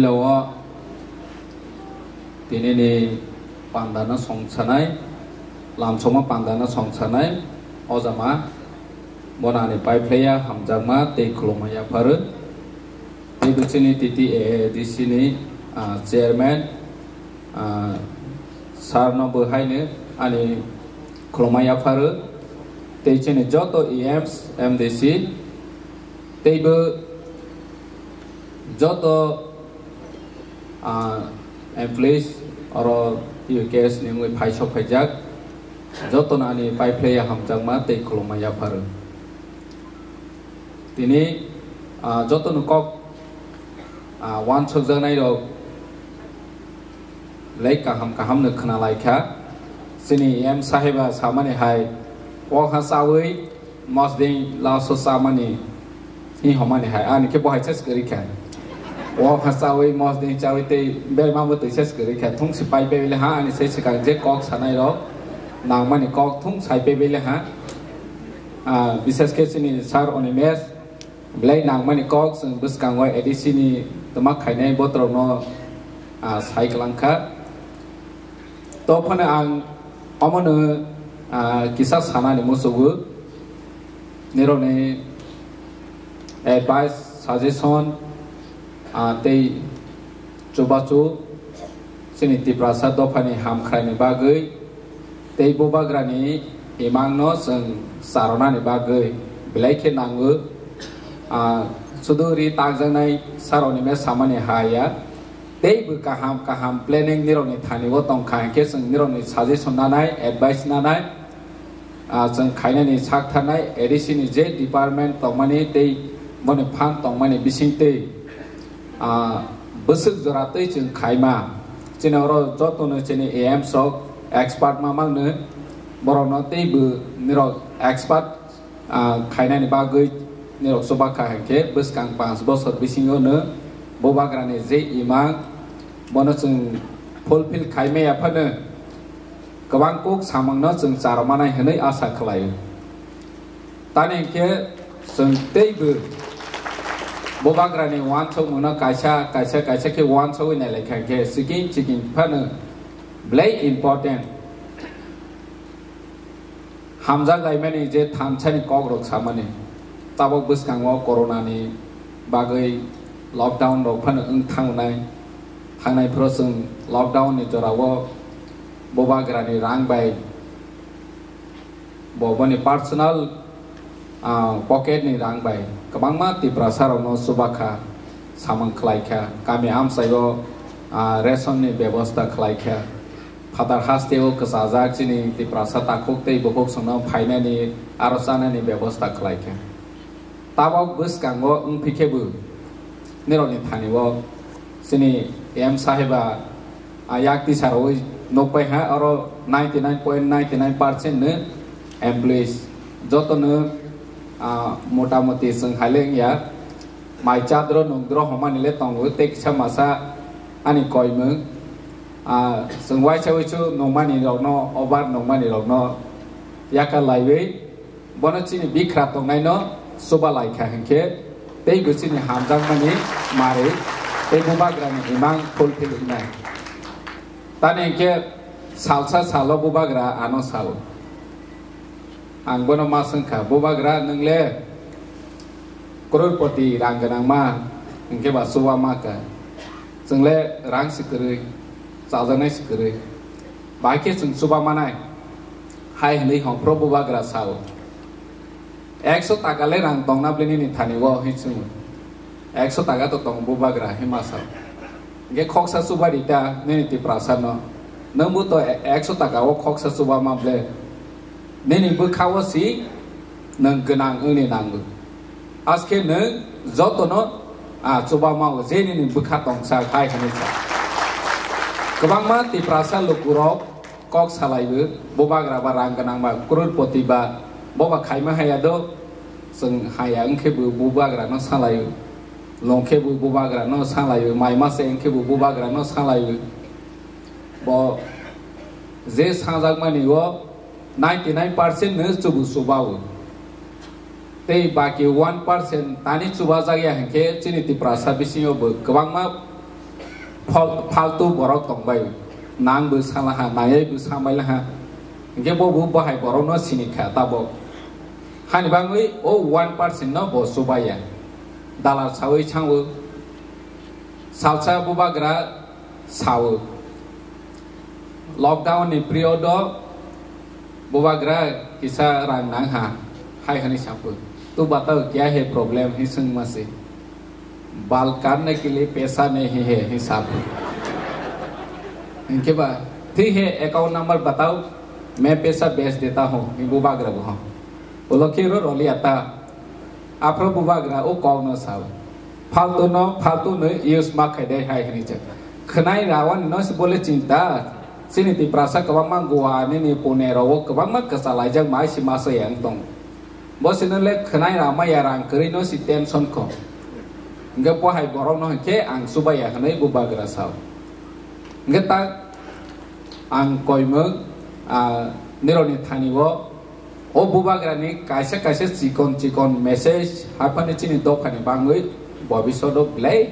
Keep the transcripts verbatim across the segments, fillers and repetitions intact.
Jilao tinini pandano songsanai, lamsongma pandano songsanai, ojama bonani paiphlaiya hamjakma tei khulumma yapharo. Tei bichini T T A A D C ni, ah, chairman, ah, sir no bo haino ani khulumma yapharo. Tei chini joto E Ms, M D C, teibo joto, ah, employees oro U K S ni wngwi phaisok phaijak, jotono ani paiphlaiya hamjakma tei khulumma yapharo. Tini, ah, jotono kok, ah, uansukjaknai rok belai kaham kaham no khwnalai kha. Chini M saheba samani hai, o ha chawi mosding laso chamani hi homani hai, ani khe bo hai ses kwrwi kha. O ha chawi mosding chawi tei berma bo twi ses kwrwi kha. Thung si pai bebele ha, ani se swkang je kok sanai rok nangmani kok thung sai bebele ha. Ah, bishes khe chini sir Animesh belai nangmani kok chwng bwskango A D C ni twma khainai botrokno, ah, sai kwlang kha. To phano ang omono, ah, kisa sanani muchugo, nirokni advice, suggestion, ah, tei chubachu chini Tiprasa dophani hamkhraini bagwi tei bubagrani imangno chwng charonani bagwi belai khe nango. Ah, sudu ri takjaknai sir Animesh samani ha ya. Tei bo kaham kaham planning nirokni thani o tongkha, hinkhe chwng nirokni suggestion nanai, advice nanai, ah, chwng khainani sak tharnai A D C ni je department tongmani tei boni phan tongmani bising tei, ah, bwswk jora tei chwng khaima. Chini oro jotono chini A M sok expert ma mangno, borokno tei bo nirok expert, ah, khainani bagwi nirok chuba kha hinkhe bwskang panch bosor bisingo no bubagrani je imang bono chwng fulfill khaimaya phano kwbang kuk samungno chwng charwmanai hwnwi asa khlaio. Tani hinkhe chwng teibo bubagrani uansukmungno kaisa, kaisa, kaisa khe uansugwi nailaikha hinkhe chiking chiking phano belai important. Hamjak laimani je thansani kokrok samani, tabok bwskango corona ni bagwi lockdown rok phano wng thangnai, thangnai phoro chwng lockdown ni jorao bubagrani rang bai bo boni personal, ah, pocket ni rang bai kwbangma Tiprasa rokno chuba kha, samung khlai kha, kami amchaio, ah, ration ni bebosta khlai kha. Phatar hasteo kwchajak chini Tiprasa takhuk tei bukhuk chwngno phainani aro chanani bebosta khlai kha. Tabok bwskango wng phi khe bo nirokni thani o chini M saheba, ah, yak tisa rwi nukbai ha, oro ninety nine point nine nine percent no employees jotono, ah, motamoti chwng hai le wngya. Mai chadro nungdro homani le tongo, tei kisa masa ani koimung. Ah, chwng waisa waisu nungmani rokno, obar nungmani rokno yaka laiwi bono chini bikhra tongnaino chuba lai kha hinkhe, tei bo chini hamjakmani mari tei bubagrani imang fulfill wngnai. Tani hinkhe salsa salo bubagra ano sal. Ang bono ma swngkha, "Bubagra, nwng le crorepoti rang gwnang ma, hinkhe ba chuba ma kha? Chwng le rang se kwrwi, chajaknai se kwrwi. Bahai khe chwng chuba manai?" hai hwnwi hongphro bubagra sao. "Ekso taka le rang tongna bwle nini thani o?" hwnwi swngo. "Ekso taka to tongo bubagra," hwnwi ma sao. Hinkhe khoksa chuba ri ta nini Tiprasa no. Nwng bo to e-, ekso taka o khoksa chuba ma bwle. Nini bwkha o si nwng gwnang wngni nango. Askhe nwng jotono, ah, chuba ma o je nini bwkha tongsa khai hwnwi sa. Kwbangma Tiprasa lukurok kok salaibo, bubagra ba rang gwnang ba crorepoti ba, bo ba khaima haya do, chwng haya wngkhe bo bubagra no salaio, longkhe bo bubagra no salaio, mai mase wngkhe bo bubagra no salaio. Bo je sajakmani o ninety nine percent no chubu chubao. Tei baki one percent tani chubajak ya hinkhe chini Tiprasa bisingo bo kwbangma Phal-, phaltu borok tongbai, nang bo salaha, nayai bo samailaha. Hingke bo bo bahai borokno sinikha tabok. Hani bangwi o one percent no bo chubaya. Dalar sawi sango. Salsa bubagra sao. Lockdown ni period o bubagra kisa rang nang ha, hai hwnwi saphuru. Tu batao kya hai problem hi swngma se. Bal karne ke liye paisa nahi hai hi saphuru. Hingke ba, thik hai account number batao, main paisa bhej deta hu, hi bubagra bo ho. Ulo khe ro roli ata. Aphuru bubagra o kokno sao. Phaltu no, phaltu no use ma khaidai hai hwnwi chwng. Khwnai rawani no se bole chinta. Chini Tiprasa kwbangma Goa nini Pune rogo kwbangma kwchalaijak mai se masa yang tong. Bo sino le khwnai rama ya rang kwrwi no si tension kho. Hingke bo hai borok no hingke ang chubaya hwnwi bubagra sao. Hingke tak ang koimwk, ah, nironi thani o O bubagrani kaisa kaisa chikon chikon message haphani chini dophani bangwi bobishodo belai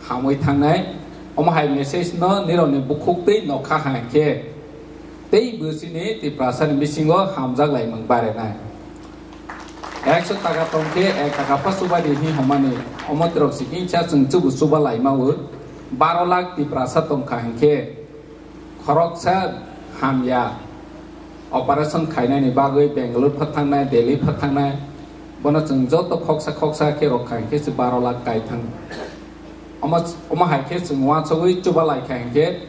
hamwi thangnai. Omo hai message no nirokni bukhuk twi nokha hai khe tei bo chini Tiprasani bisingo hamjak laimung barenai. Ekso taka tongkhe ek taka pha chubadi hi homani omo tirok sikingcha chwng chubu chuba laimao baro lakh Tiprasa tongkha hinkhe khoroksa hamya operation khainani bagwi Bangalore phathangnai, Delhi phathangnai, bono chwng joto khoksa khoksa khe rok kha hinkhe se baro lakh kai thang. Omo, omo hai khe chwng uansugwi chuba lai kha hinkhe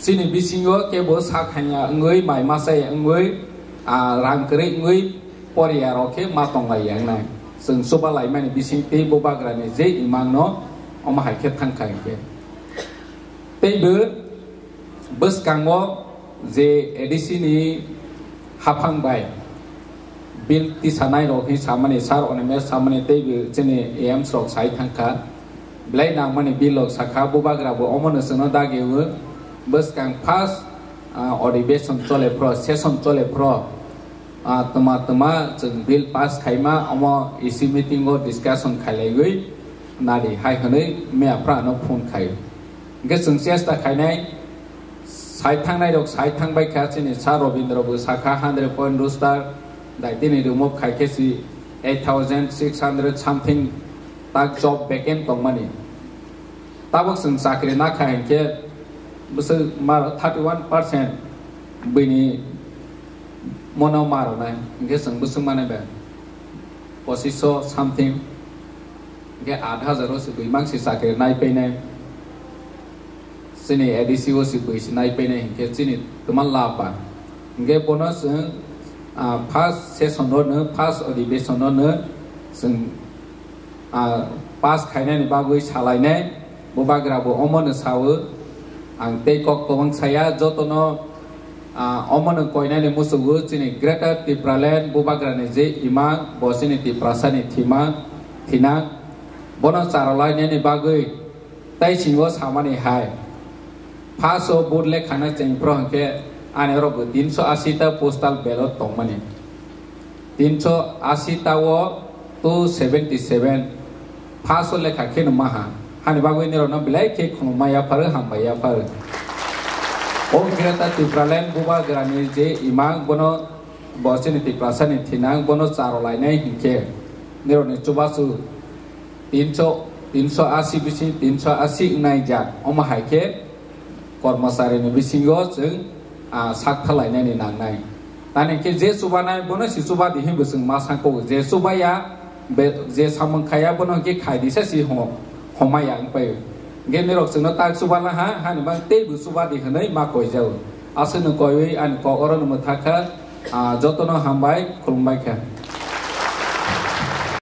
chini bisingo kebo sak hamya wngwi, mai masa wngwi, ah, rang kwrwi wngwi poriya rok khe ma tong lai ya wngnai. Chwng chuba laimani bising tei bubagrani je imang no omo hai khe thang kha hinkhe. Tei bo bwskango je A D C ni haphang bai bill tisanai rok hi samani, sir Animesh samani tei bo chini A Ms rok sai thang kha. Belai nangmani bill rok sakha, bubagra bo omono chwngno dagi o. Bwskang first, ah, adhibeshon chole phro, session chole phro, ah, twma twma chwng bill pass khaima, omo E C meeting o discussion khailaiwi nadi hai hwnwi mia phra no phone khai. Hingke chwng chesta khainai, sai thangnai rok sai thangbai kha, chini sir Robindra bo sakha hundred point roster, dai tini remove khai khe si eight thousand six hundred something tak job vacant tongmani. Tabok chwng chakri nakha hinkhe bwswk mar thirty one percent bini mono marwnai, hinkhe chwng bwswk mane be pochisho something, hinkhe aat hajar o se bui mangsi chakri nai painai, chini A D C o se bui se nai painai hinkhe chini twma laba. Hinkhe bono chwng, ah, first session o no, first adhibeshon o no chwng ah, pass khainani bagwi salainai, bubagra bo omono sao. Ang tei kok kwbang saya, jotono, ah, omono koinani musugo chini Greater Tipraland bubagrani je ima, bo chini Tiprasani thima, thina, bono charolainani bagwi tei singo samani hai. First o vote lekhana chengphro hwnkhe ani oro bo tinsho ashi ta postal ballot tongmani. Tinsho ashi ta o two seventy seven. First o lekha kheno maha. Hani bagwi nirokno belai khe khulumma yapharu, hambai yapharu. O Greater Tipraland bubagrani je imang bono bo chini Tiprasani thinang bono charolainai hinkhe nirokni chubachu tinsho, tinsho ashi bising tinsho ashi wngnai jak. Omo hai khe kormocharini bisingo chwng, ah, sak thalainani nangnai. Tani khe je chubanai bono si chuba di hinwi chwng ma sangkho. Je chubaya, be, je samung khaya bono khe khai disa si ho-, homaya wngpai. Hingke nirok chwngno tak chuba laha, hani bang tei bo chuba di hinwi ma koijao. Aswkno koiwi ani kok orono mwthakha, ah, jotono hambai khulumbai kha.